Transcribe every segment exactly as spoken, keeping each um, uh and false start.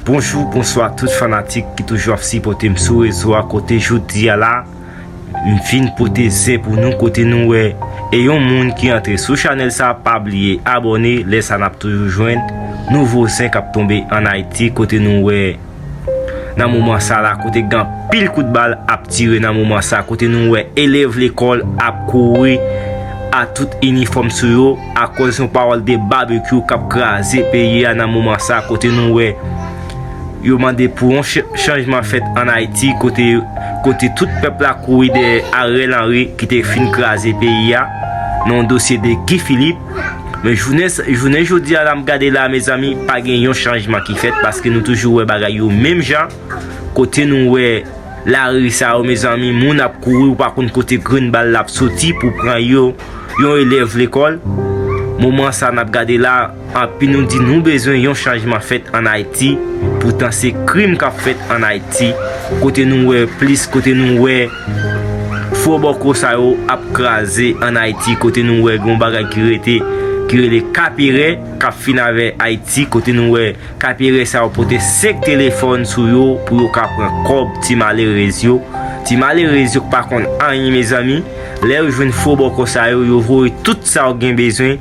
Bonjou, bonswa tout fanatik ki toujou ap sipòte m sou rezo a. Kote jodi a la, m vin pote zen pou nou, kote nou wè e yon moun ki antre sou chanèl sa, pa bliye abòne, lè sa n ap toujou jwenn nouvo zen k ap tonbe ann Ayiti, kote nou wè nan moman sa la, kote gen anpil kout bal ap tire nan moman sa, kote nou wè elèv lekòl ap kouri a tout inifòm sou yo, akòz yon pawòl de babekyou k ap kraze peyi a nan moman sa, kote nou wè yo mande pou yon ch-, chanjman fèt ann Ayiti, kote, kote tout pèp la kouri dèyè Ariel Henry ki te fin kraze peyi a nan yon dosye de Guy Philippe. Men jounen, jounen jodi a la, m gade la, mezanmi, pa gen yon chanjman ki fèt, paske nou toujou wè bagay yo menm jan, kote nou wè lari sa yo, mezanmi, moun ap kouri, ou pa konn kote grenn bal la ap soti pou pran yo, yon elèv lekòl. Moman sa n ap gade la, anpil nou di nou bezwen yon chanjman fèt ann Ayiti, poutan se krim k ap fèt ann Ayiti, kote nou wè plis, kote nou wè fo bòkò sa yo ap kraze ann Ayiti, kote nou wè gen yon bagay ki rete, ki rele Kapirè, k ap fin avè Ayiti, kote nou wè Kapirè sa yo pote senk telefòn sou yo pou yo ka pran kòb ti malerèz yo. Ti malerèz yo k pa konn anyen, mezanmi. Lè yo jwenn fo bòkò sa yo, yo voye tout sa yo gen bezwen.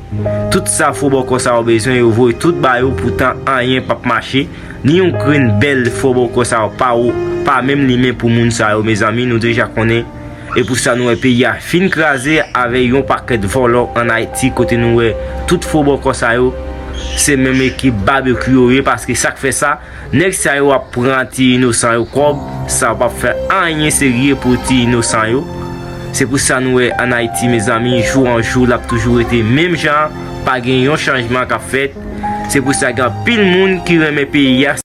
Tout sa fo bòkò sa yo bezwen, yo voye tout ba yo, poutan anyen p ap mache. Ni yon grenn bèl fo bòkò sa yo pa ou, pa menm limen pou moun sa yo, mezanmi, nou deja konnen. E pou sa nou wè peyi a fin kraze avè yon pakèt vòlò ann Ayiti, kote nou wè tout fo bòkò sa yo, se menm ekip babekyou yo ye, paske sa k fè sa, nèg sa yo ap pran ti inosan yo kòb, sa yo p ap fè anyen serye pou ti inosan yo. Se pou sa nou wè ann Ayiti, mezanmi, jou an jou, l ap toujou rete menm jan, pa gen yon chanjman k ap fèt. Se pou sa gen anpil moun ki renmen peyi a.